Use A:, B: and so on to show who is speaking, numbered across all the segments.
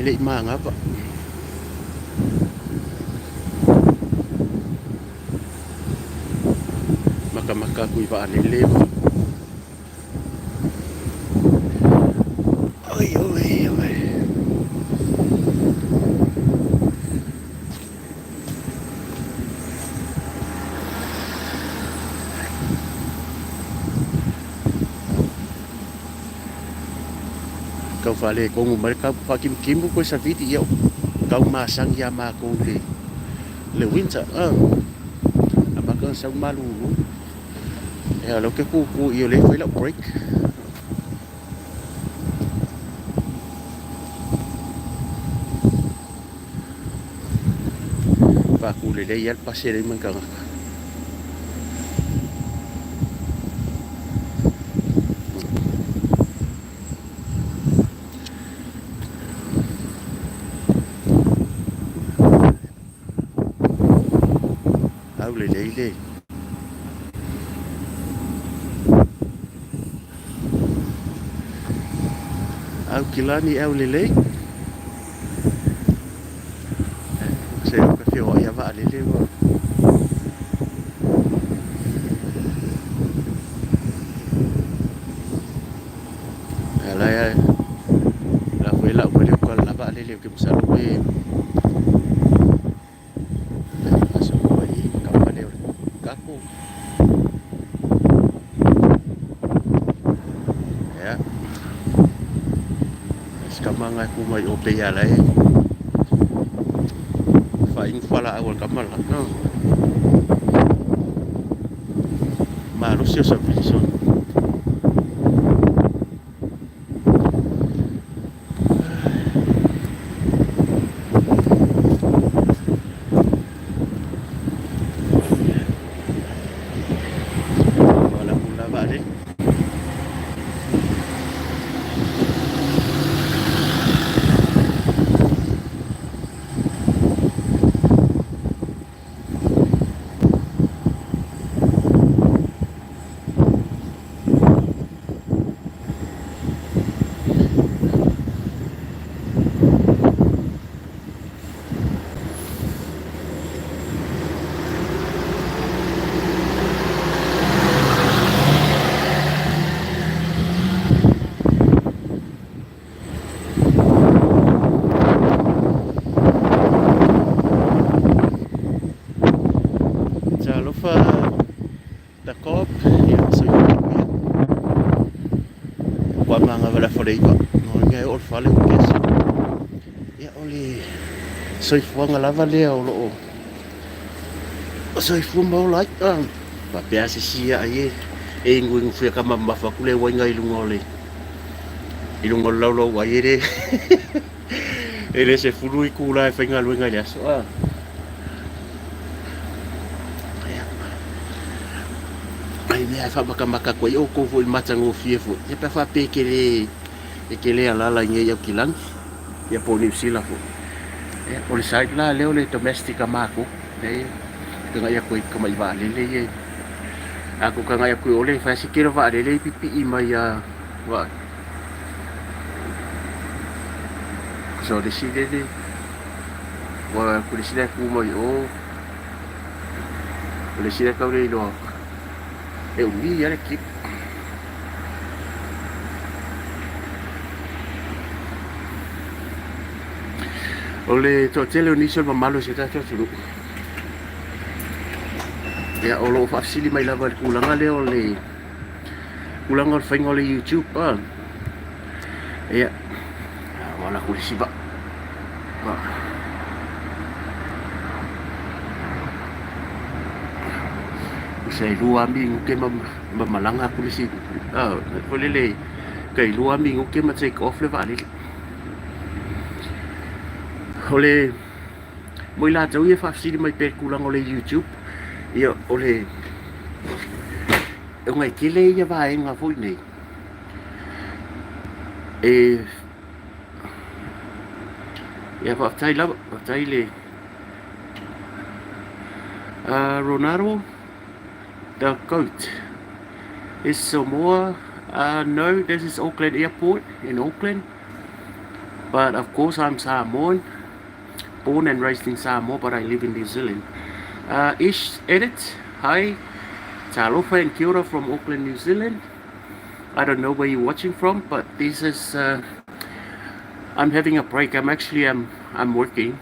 A: Ae le i manava. Makamaka atu i vaalele ma Oi oi oi. Tau faaletonu mai le faakimukimua koe savili ia tau masani ia matou i le winter amata ona sau malulu. Ia o lea ou te tutu i o lea e fai lau break. Faatu lelei lava le pasi e leai ma ni tagata. Aulelei le Aukilani aulelei. Se ka feoai a vaalele ua la e la foi lau mai le uka le la vaalele ou te masalo pe aso mai kapa lea o le kako. Ia si tama lena e tu mai o pei lava la e faainu fualaau a le tama lela. Malosi o savili sona. Talofa Takob, ia soifua manuia. Ua manga wala fale iwa. No ngai o le fale o kesi. Ia o le soifuaga lava lea o loo soifua ma ola ai. Faapea se isi ai e e inuinu fia ka mamafa atu le uaiga i luga o le i luga o le laulau ai e le e le 10 itula e faigaluega i le aso. Ai mea e faamatamata atu ai outou foi i le matagofie foi ia pe a faapea e te le e te le alaala i nei Aukilani ia po o Niu Sila foi. Ia, o le side la lea o le domestic a matou, lea e tagai atu ai i tamai vaalele ia. A tou tagai atu i o le fai lava si tele o vaalele e pipii mai lava. So le isi lele, ua le isi la e tu mai o, o le isi la e tau le iloa atu, e umi lava le trip. O le toatele o nisi o le mamalu o si o tatou atunuu, ia o lo o faafesili mai lava i le tulaga lea o le tulaga o le faiga o le YouTube. Ia, ua alu atu le isi vaa. Se i 2 minute ma malaga atu le isi, foi lele, tai 2 minute ma take off le vaalele. O le mo i latou ia e faafesili mai pea i le tulaga o le YouTube, ia o le ona e tele ia vaega foi nei e ia faafetai lava, faafetai le Ronaldo the goat is Samoa. No, this is Auckland Airport in Auckland. But of course I'm Samoan, born and raised in Samoa, but I live in New Zealand. Ish Edit, hi. Talofa and kia ora from Auckland, New Zealand. I don't know where you're watching from, but this is I'm having a break. I'm actually I'm working.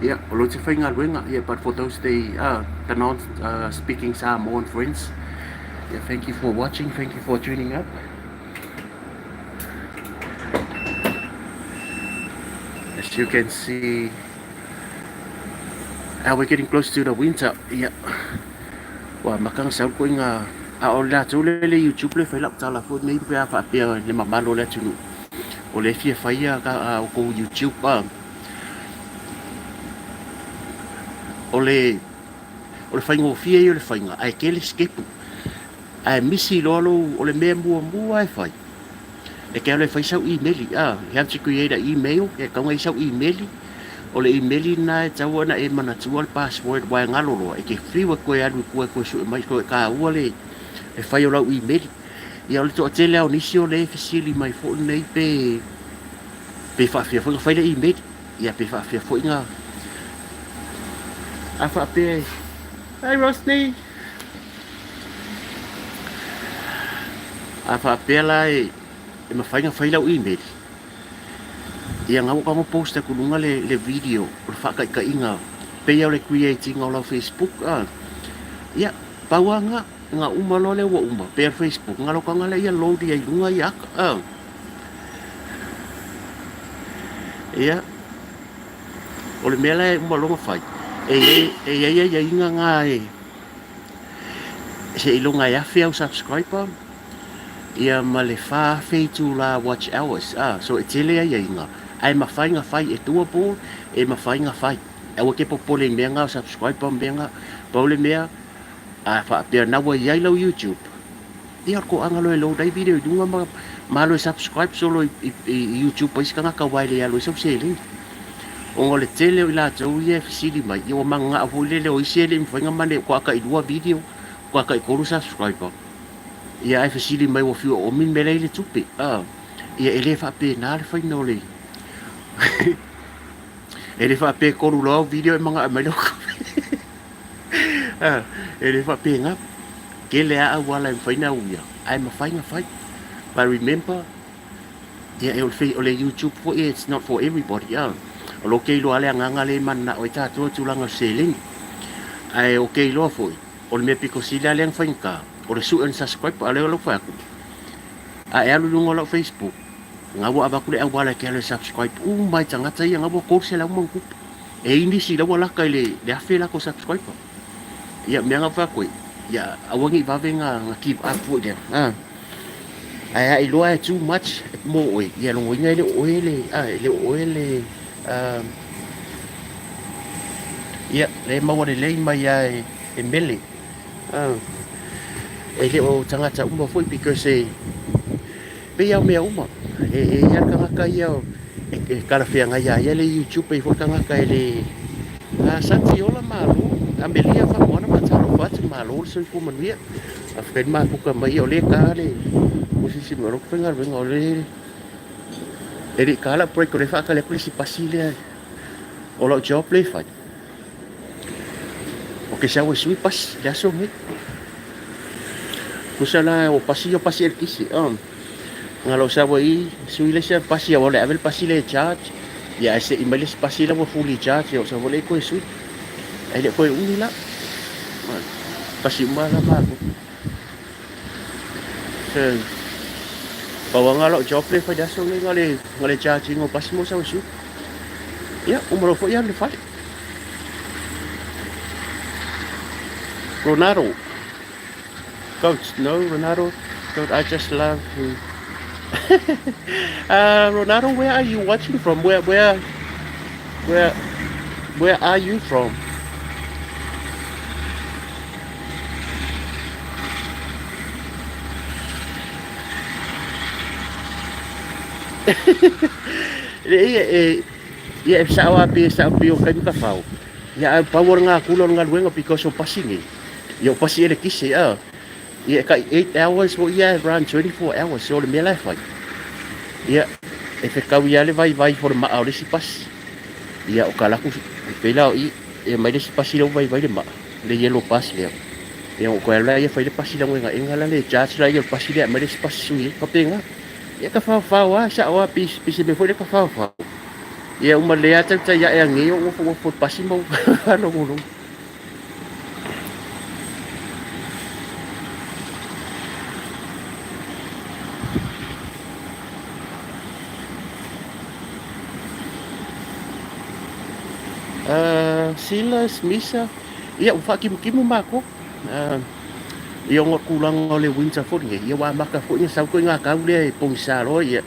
A: Yeah, o lo te whaingaluenga. Yeah, but for those the the non speaking Samoan friends, yeah, thank you for watching. Thank you for tuning up. As you can see, we're getting close to the winter. Yeah. Ua maka sau ko inga a o le atu le le YouTube le fai lau tala foi nei pe a faapea le mamalu o le atunuu o le fia faia ka o kou YouTube a o le o le faigofie ia o le faiga ae tele sikepu ae misi loa lou o le mea muamua e fai e te alu e fai sau imeli a you have to create a email e tatau ona i ai sau imeli o le imeli lena e tatau ona e manatua le password aua e galo loa e te fiu e toe alu i tua e toe sue mai toe taua le fai o lau imeli. Ia o le toatele lava o nisi o lea e fesili mai foi lenei pe pe faafefea foi ona fai le imeli ia pe faafefea foi ona a faapea Hi Rosny. A faapea la e e mafai ona fai lau email, ia na ua tago post atu i luga le, le video o le faataitaiga pei o le create ina o lau Facebook a. Ia, pau lava na, na uma loa lea ua uma, pei o le Facebook, na lou taga lea ia load ia i luga ia ata a. Ia, o le mea la e uma loa ona fai, e i ai, e i ai aiaiga na e seiloga e 1000 au subscriber ia ma le 4000 itula watch hours a so e tele aiaiga ae mafai na fai e doable e mafai na fai aua e te popole i mea na o subscriber ma mea na pau le mea a faapea na ua iai lau youtube ia o le toaga loa e load ai video i luga ma ma alu e subscribe solo i, i, i youtube a isi tagata aua e le alu ai sau seleni ona o le tele o i latou ia e fesili mai ia ua mananao foi lele o isi e le i mafai ona mane ua tailua video ua taitolu subscriber ia ae fesili mai ua fiu e oomi le mea la e i le tupe a ia e le faapena le faiga o le e le faapea e tolu loa au video e manao mai lau tupe a e le faapena tele lava auala e mafai ona uia ae mafai ona fai but remember ia e o le, o le YouTube foi it's not for everybody a o lo te iloa le agaga lea e mananao ai tatou i tulaga o le seleni ae o te iloa foi o le mea pito sili lava lea na faigata o le sue o ni subscriber a o lea ua fai atu a e alu i luga o lau Facebook na ua avatu le auala e te alu e subscribe uma ai tagata ia na ua 300 ma ona tupu e i ai nisi la ua laka i le 1000 latou subscriber ia mea na fai atu ai ia aua ne i vave na give up foi lea a ae a iloa e too much mo oe ia logoina e le o oe le a e le o oe le ia le maua lelei mai lava e, e mele e le o tagata uma foi because e pei lava o mea uma e, e i ai le tagata ia e, e talafeagai ia ia le YouTube e i ai foi le tagata e le a Sati ola malo Amelia Faamoana faatalofa atu malo le soifua manuia faafetai le mafuta mai o lea e ta le posisi mai o lou faigaluega o le e le i ta lau break o lea e faatali atu le isi pasi lea o lau job lea e fai Ou te sau e sui pasi le aso lenei. Tusa la o pasi o pasi eletise. Na lou sau ai sui le isi pasi aua o le ave le pasi lea e charge. Ia ae sei mai le isi pasi la ua fully charge ia ou sau foi lea toe sui. Ae le o toe umi la. Pasi uma la matou. So, pau lava lena o lau job lea e fai i le aso lenei na o le, na o le charge ina o pasi mo sau e sui. Ia, uma loa foi alu i le fale. Ronaldo. Coach, no, Ronaldo. Coach, I just love him. Ronaldo, where are you watching from? Where, where, where, where are you from? Ia e ia e sao a pe sao pe o taimi ka fao. Ia a pau o le ngā kula o le galuega because o pasi nei. Ia o pasi elekise a. Ia, e tai 8 hours foi ia e run 24 hours. So o le mea la e fai, ia, e fetaui lava le vaivai foi o le maa o le isi pasi. Ia, o talaatu e pei la o i, e aumai le isi pasi lea ua vaivai le maa, le yellow bus lea. Ia, ona ou toe alu lea fai le pasi lauegaega la le charge la ia o le pasi lea, aumai le isi pasi sui ai. Faapena. Ia, tafaofao lava, sao lava, pei se mea foi lea tafaofao. Ia, uma lelei lava tautai ae anei ou nofonofo i le pasi ma ou faalogologo. Silas, Misa, ia ua faakimukimū matou. Ia ona o le tulaga o le winter foi lenei, ia ua amata foi ona sau ituaiga tau lea e pogisa loa, ia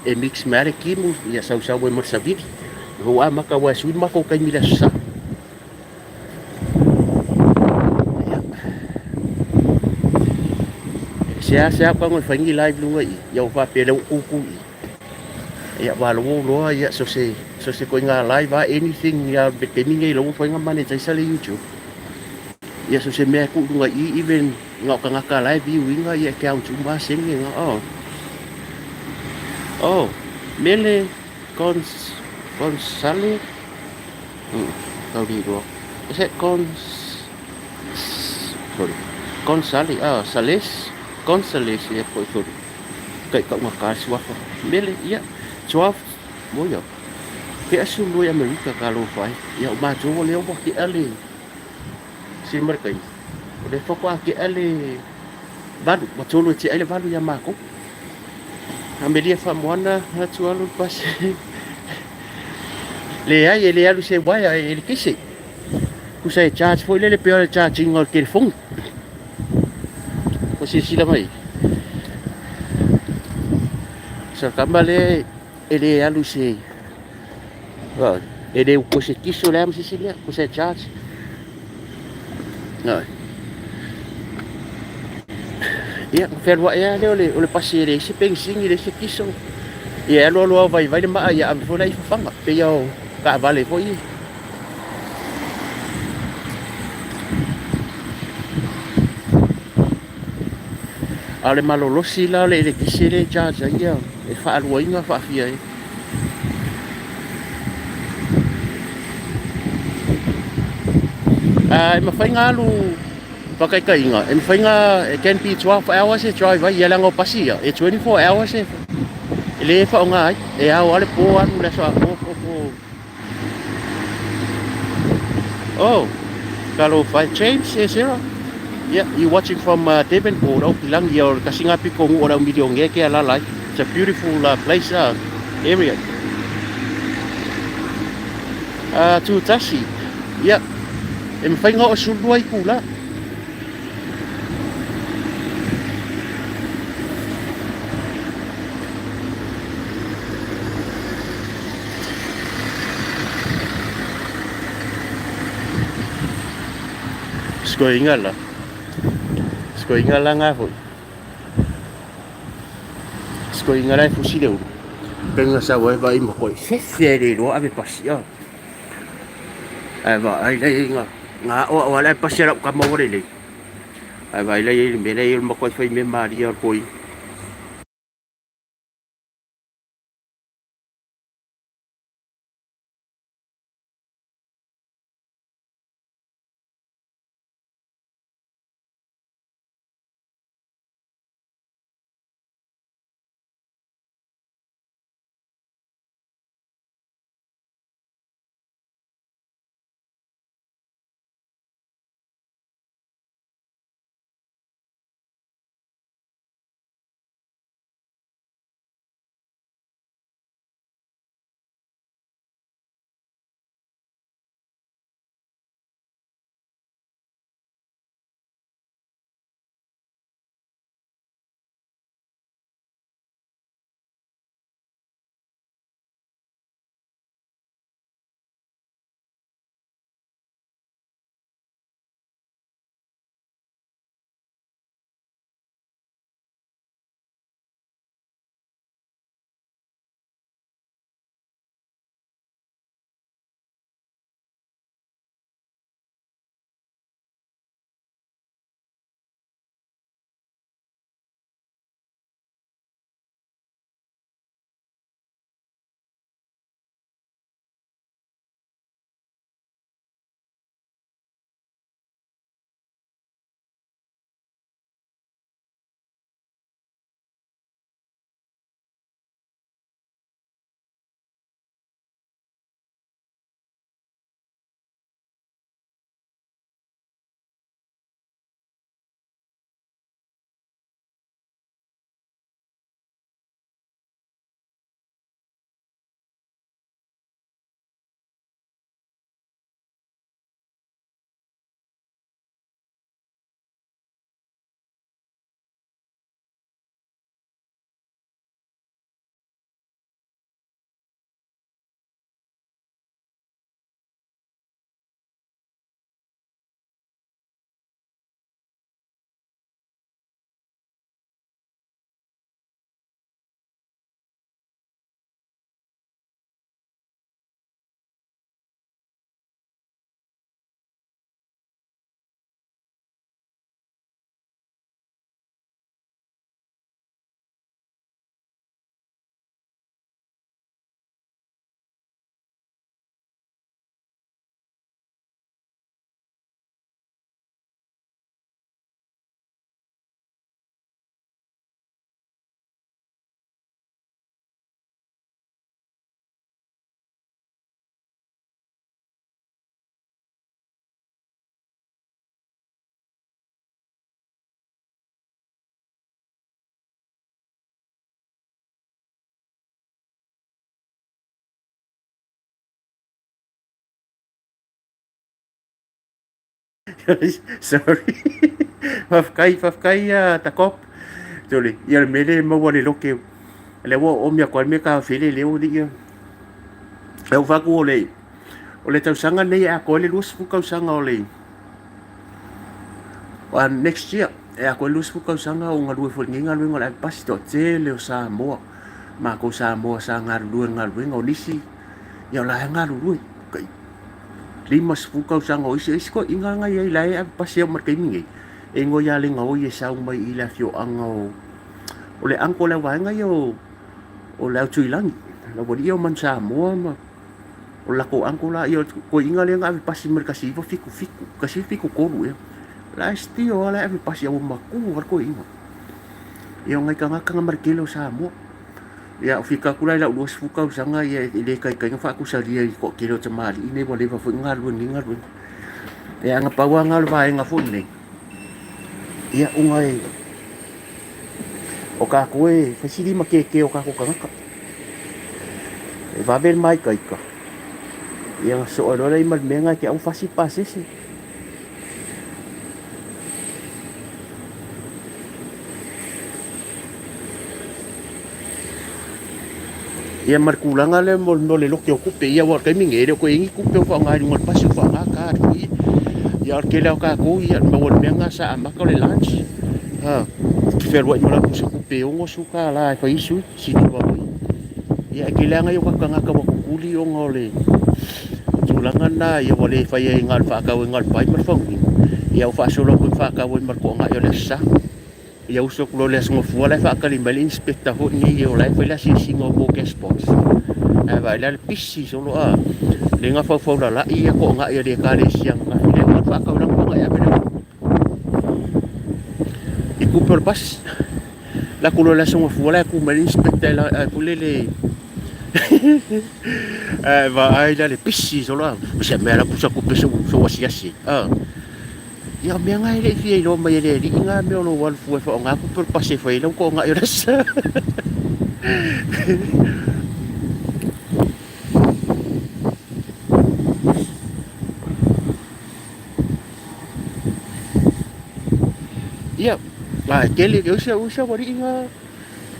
A: e mix mai lava le timu, ia sausau ai ma le savili. Ia ua amata aua e sui le matou taimi i le Aso Sa. Ia, e seasea ou tago e fai ni live i luga i i, ia ua faapea lea ua tutu i i. Ia aua o lea ua ou iloa ia so se so se ituaiga live lava anything lava i le taimi lenei o lea ua mafai ona monetize le YouTube. Ia so se mea e tuu i luga i i even na o tagata la e view ina ia e count uma lava sene na. Oh. Oh, Mele Cons Gonzale tau le iloa. Is that Cons sorry. Gonzale, ah, Sales, Gonzales ia po sorry. Kai taugata le suafa. Mele, ia, 12, mo ia. Ke asu lua i Amerika ka alofa ai. Ia o matou o lea ua tea le sili ma le taimi. O lea faatoa tea le 8, ua 3 e tea ai le 8 ia matou. Amelia Faamoana atu alu le pasi. Leai, e le alu se uaea, e elekese. Tusa e charge foi lele pei o le charge ina o le telefoni. Ua silasila mai. So tama le e le alu se e le upu se kiso le ama se isi mea, tusa e charge. Ia, na fealuai lava lea o le pasi e leai se penisini, leai se kiso. Ia, e alu alu lava o vaivai le maa, ia ave foi la i fafaga, pei lava o taavale foi ia. A o le malolosi la o le elekise lea e charge ai ia, e faaluaina faafia ai. E mafai ona alu faataitaiga, e mafai ona, it can be 12 hours e drive ai, ia leaga o pasi ia, e 24 hours e le faaaoga ai, e ao lava le po alu le aso atoa po po. Oh, talofa e James e Sarah. Yeah, you watching from Devonport, Aokilangi, ia o le tasi lena pito nuu o le au milionea ke alala ai. It's a beautiful place, area. Tutasi, yeah, e mafai ona oo 12 itula. Sikoiga la. Sikoiga la ngā foi. Sikoiga la e fusi le ulu. Penga sa wai vai ma koi fefe e le iloa ave pasi a. Ae vaai la i ngā ngā aoao a la e pasi a lau tama ua lelei. Ae vaai la i le mea lea i o le matua fai mea malie o le koi. Sorry. Faafetai, faafetai ia Takop. Tole, ia le mea lea e maua le loke. Lea ua oomi atu ai le mea taofi ai le leo alii ia. E ou fai atu o le, o le tausaga lenei e atoa ai le 20 tausaga o le, next year e atoa ai le 20 tausaga o galue foi i lenei galuega o le ave pasi. Toatele o Samoa, matou Samoa sa galulue i le galuega, o nisi ia o la e galulue. 50 tausaga o isi, isi toeaiina na i ai la e ave pasi e oo mai i le taimi nei, e igoa ia Legaoi e sau mai i le afioaga o o le uncle o le auvaega ia o o le Autuilagi, le aualii ia o Manu Samoa ma o le latou uncle la ia, o le toeaina lea na ave pasi mai le 1977, 1973 ea. La e still lava la e ave pasi, a ua matua lava le toeaina. Ia o nai tagata na ma le tele o Samoa. Ia, ou fika atu la i lau 20 tausaga, ia e le taitai ona faatusalia i le toatele o tamalii nei ua leva foi ona galulue i lenei galuega. Ia, na pau lava lena o le vaega foi lenei, ia ona e, o tatou e fai si lima keke o tatou tagata. E vave le māikaika, ia ona soo ai loa lea ma le mea lena e te au fasi le pasese. Ia ma le tulaga lea mo le lote o tupe, ia aua o le taimi lenei e le o toe i ai ni tupe o faaaoga i luga o le pasi o faaaoga card foi ia. Ia o le tele lava o tatou ia maua i le mea lena sa amata o le lunch. E te fealuai ma lau pusa tupe e $60 e fai ai sui, siliva foi. Ia e tele lava nai o tatou tagata ua tutuli ona o le tulaga lena ia ua le faia ai na o le faatau ai na o le pai ma le faguina, ia ua faasolo atu i le faatau ai ma le toanai o le Aso Sa. Ia usu atu loa i le Aso Gafua la e faatali mai le inspector foi lenei o la e fai le asiasiga o cash box. Ae vaai la le pisi solo a lea na faufaulalai ia toanai a le ekalesia ananafi lea na faatau ai lana toanai e ave le i tupe o le pasi. Alu atu loa i le Aso Gafua la e tu mai le inspector e foi lele ae vaai la le pisi solo a o se mea la pusa tupe sou asiasi ai. Ia o mea na e le i fia iloa mai e le alii na mea o lou alu fua e faaaoga tupe o le pasi e fai ai lau toanai o le aso. Ia, a e tele, e usa, usa ualii na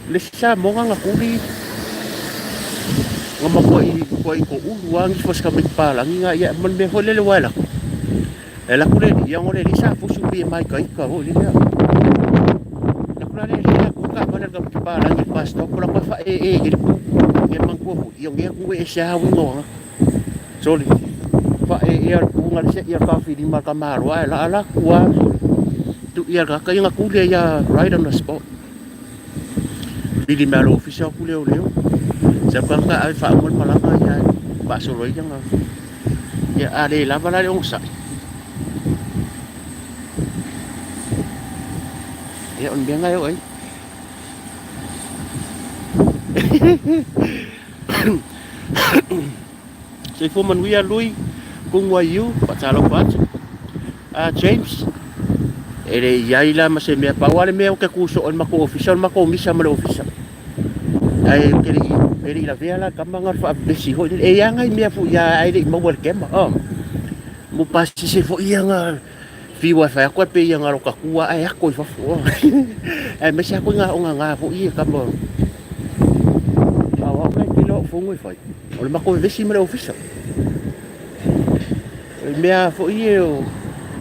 A: le isi Samoa na tuli na matuai matuai toulu lava nisi o si tamaiti palagi na, ia ma le mea foi lele aua e alu atu, e alu atu le alii, ia ona o le alii sa fusu pei e māikaika foi lele a. Alu atu la le alii ae tu le taavale a le tamaiti palagi i le bus stop, alu atu ae faaee i ai le pu. Ia manatua foi, ia o nei atunuu e ese lava uiga o tagata. Sole, faaeea le pu na le se'i a le taofilima a le tamaloa ae alu atu lava sole, tuu i ai le tagata ia na tuli ai lava right on the spot. Vili mai lava i le ofisa o atu leoleo, sau le tagata ave faauma le malaga ae faasolo ai lana, ia a le lava la le onosai, ia o le mea lena e oo ai. Soifua manuia Lui, Kung Wai Yu, faatalofa atu. James, e le i ai la ma se mea, pau lava le mea ou te tu soo i le matou ofisa, o le matou misa ma le ofisa. Ae ou te le i, e le i lavea la le tama na o le faavevesi foi lele. E i ai lava nai mea foi ae le i maua e le kema. Mo pasese foi ia na fiu lava e fai atu ae pei na o lota tu lava ae ato i fafo. Aemaise lava ituaiga ogagā foi ia tama. A o au la e tele au fono e fai, o le matou vevesi ma le ofisa. O le mea foi ia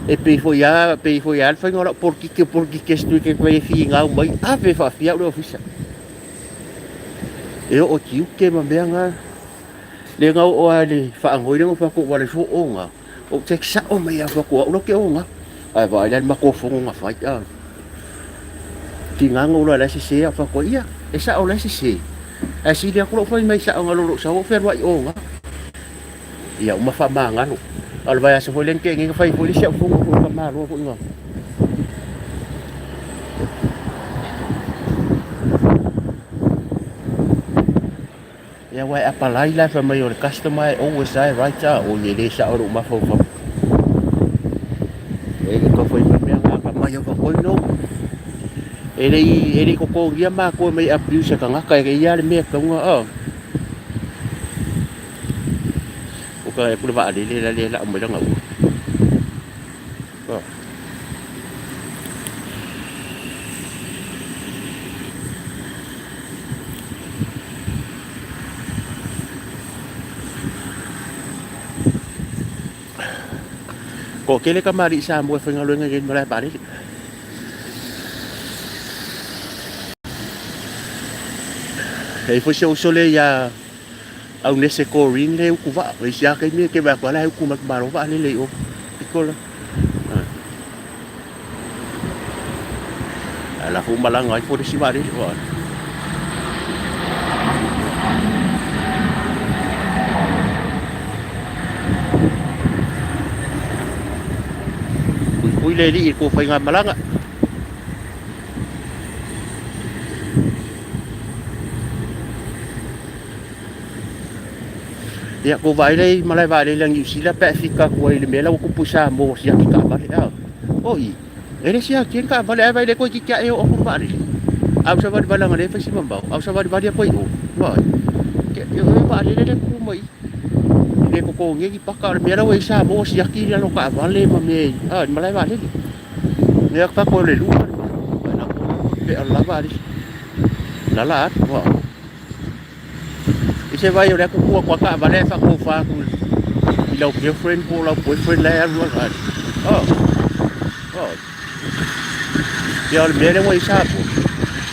A: e pei foi lava, pei foi lava le faiga o lau polokiki, o polokiki a si Tuiketwai e finau mai, ave faafia au i le ofisa. E oo i tiute ma mea na. Lea na oo lava i le faanoi lea na ou fai atu ua leai oga. Ou te sao mai lava fai atu o au la ou te oga. Ae vaai la i le matou fono na fai a. Tiga na ou iloa la e sese au fai atu ai, ia, e sao la e sese. Ae sili atu lou fai mai sao na lo lou sau ou fealuai oga. Ia uma faamagalo. A o le vaiaso foi lea na tea nei na fai ai foi le isi au fono foi faamalo foi na. Ia aua e apalai la fai mai o le customer e always lava e right a oi e le sao i lou mafaufau. E le tau fai mai mea na ka mai au oi no. E le i e le i totogia matou e mai abuse e tagata e ia le mea e tatau ona a. O ka e pule vaalele la lea lau mai lana ua. Toatele tamalii Samoa e faigaluega i nei i le malae vaalele. E i ai foi si ou uso lea ia Aunese Coreen lea e utu vaa. O isi lava taimi e te vaai atu lava la e utu mai le Malo vaalele i o. Pito la. Ae la foi ua malaga ai foi le isi vaalele. Puipui le alii i le tou faigamalaga. Ia, tou vaai la i malae vaalele a Niu Sila pe a e fika atu ai i le mea la ua tupu i Samoa ua siaki taavale a. O i, e le siakia ni taavale ae vaai le toeitiiti lava e oo atu le vaalele. A ua savalivali leaga o lea e fai si mamao, a ua savalivali atu ai i o, vaai, o le vaalele lea e tutu mai i i, e le totogia ni paka, a o le mea la ua i ai Samoa ua siaki lalo o taavale ma mea i le malae vaalele. Lea ou te fai atu ai o le lua le mea, o le la vaalele, lala atu. I se vai o lea tutu atu a taavale ae faatofa atu i lau girlfriend po o lau boyfriend la e alu alu. Oh. Oh. Ia o le mea lea ua i Samoa.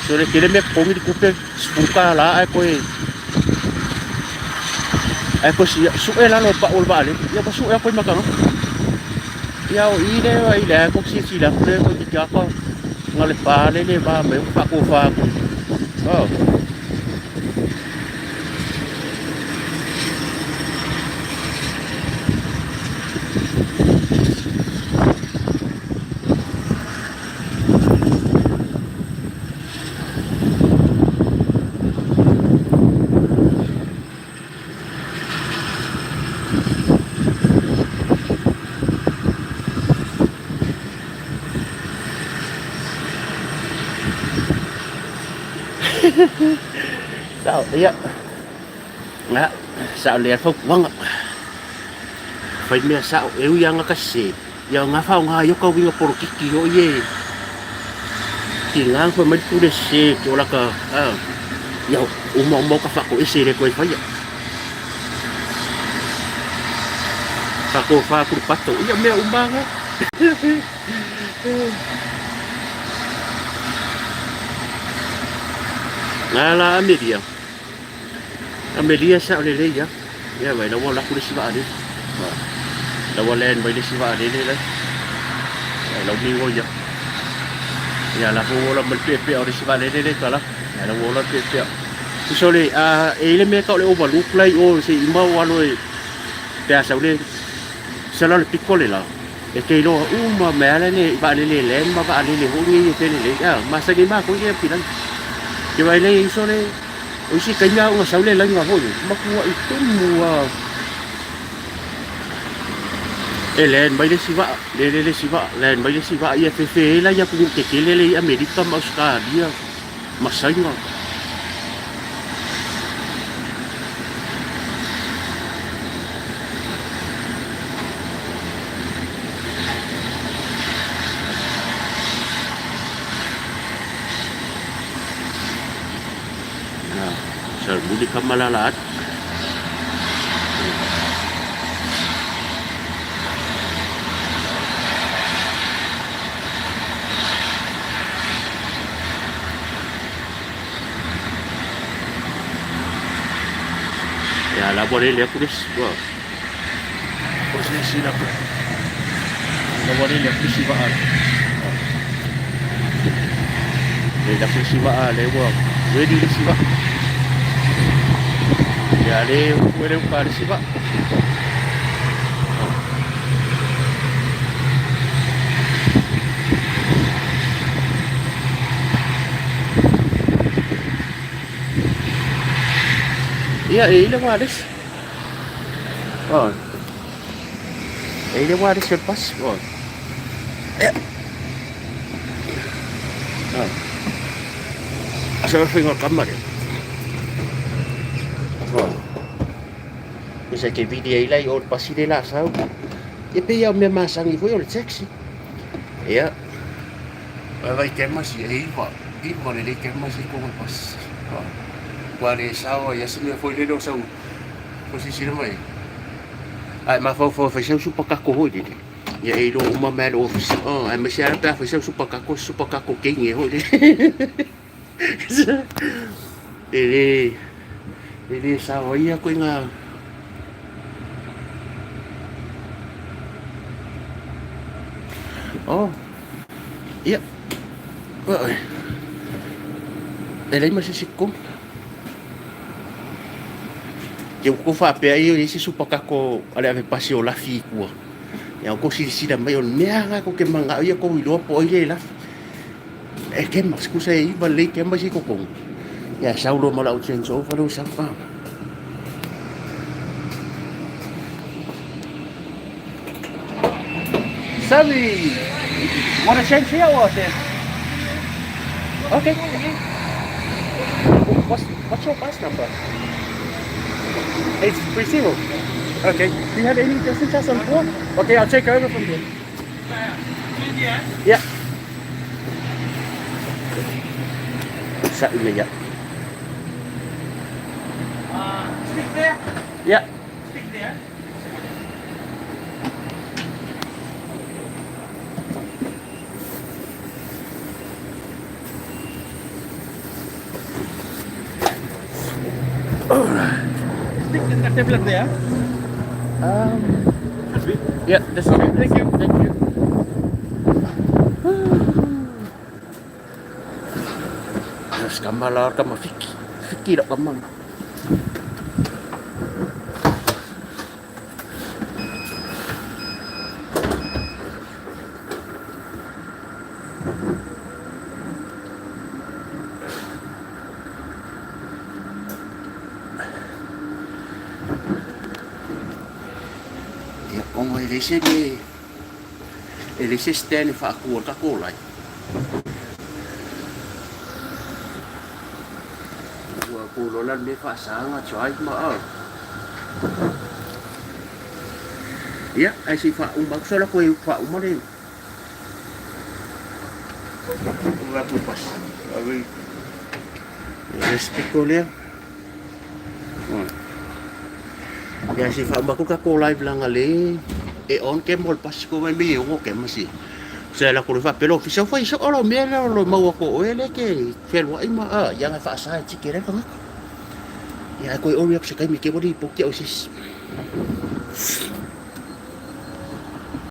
A: So le tele mea totogi le tupe $10 ae toe sue lalo o pau o le vaalele. Ia ua sue atu ai ma tagata. Ia o i lea i lea ko silasila atu lea toeitiiti lava na le pa le le va mai ua faatofa atu. Oh. Sao, ia. Nga, sao lea fautuaga. Fai mea sao, e ui lava ka sese, ia nga faoga ai o ka uiga polokiki o ie. Tiga fai mai le pule sese ke ola ka, a, ia uma uma o ka faatoese e le toe faia. Faatofa atu le pato, ia mea uma nga. Nga la Amelia. Amelia sao lelei lava. Ia vai la ua alu atu le isi vaalele. La ua land mai le isi vaalele la. Ia la ua migoi atu. Ia la foi ua ola mai le peapea o le isi vaalele lea i tala. Ia la ua ola le peapea. Tusa o le a e i ai le mea e tau o le overlook la i o se i uma o alo e pe a sau le sala o le pito le la. E te iloa uma mai lava le vaalele e land ma vaalele foi nei e felelei. A masani matou ia Aukilani. Ke vaai lea i uso le O isi taimi a ua sau le laina foi, matuai tumu lava. E land mai le isi vaa, lele le isi vaa, land mai le isi vaa, ia fefe ai la i atunuu tetele lea i Amerika ma Ausetalia ma Saina. Salmuli ka malala atu. Ia la ua lele atu le isi. Ua. O se isi la. La ua lele atu isi vaa. Lele atu isi vaa le ua ready le isi vaa. Ia le ua le uka le isi vaa. Ia e i le wireless. Oh. E i le wireless o le pasi. Oh. Ia. Oh. Asa le faiga o le kama lea. Oh. Isa ke vili ai lai o le pasi le la sau. Ia pei lava o mea masani foi o le taxi. Ia, vaivai kemasi e iva, iva lelei kemasi i totonu o le pasi. Ua le sao ai lava se mea foi lele o sau o silasila mai ai. Ae mafaufau e fai sau supa kako foi lele, ia e iloa uma mai lava e le ofisa, aemaise lava pe a fai sau supa kako, se supa kako teine foi lele. E le, e le sao ai ia ituaiga. Oh, ia, e leai ma se isi totonu. Ke ua tou faapea ai e i ai se supa kako a le ave pasi o lafi i tua. Ia ua tou silasila mai o le mea lena tou te manao ia tou iloa po o ai lea e lafi. E kema, tusa e iva lelei kema isi i totonu. Ia sau loa ma lau change over lea ua sau. Ah. Sammy, want to change here or there? Okay. What's your bus number? It's 30. Okay. Do you have any passengers on board? Okay, I'll take over from there. Yeah. Sa ina ya.
B: Stick there.
A: Yeah.
B: Stick there. Stick the tablet there.
A: Yeah, that's okay.
B: Thank you.
A: Thank you. Skama la kama fiki. Fiki lau kama. Ia, ona e leai se mea, e leai se stand e faatu ai le tatou line. Ua atu loa la le mea faasaga drive ma a. Ia, ae se i faauma atu sau la toe faauma le Ua atu pasi. Le speaker lea. Ia se i faauma atu le tatou live leaga le e on ke mo le pasi ko mai me o ke masi. Se la ko le faapea le ofisa fai soo lau mea lea o lo maua atu o oe lea e te fealuai ma a ia na faasa e tike ai le tagata. Ia ae toe ori atu se taimi te ua lipoti au i se isi.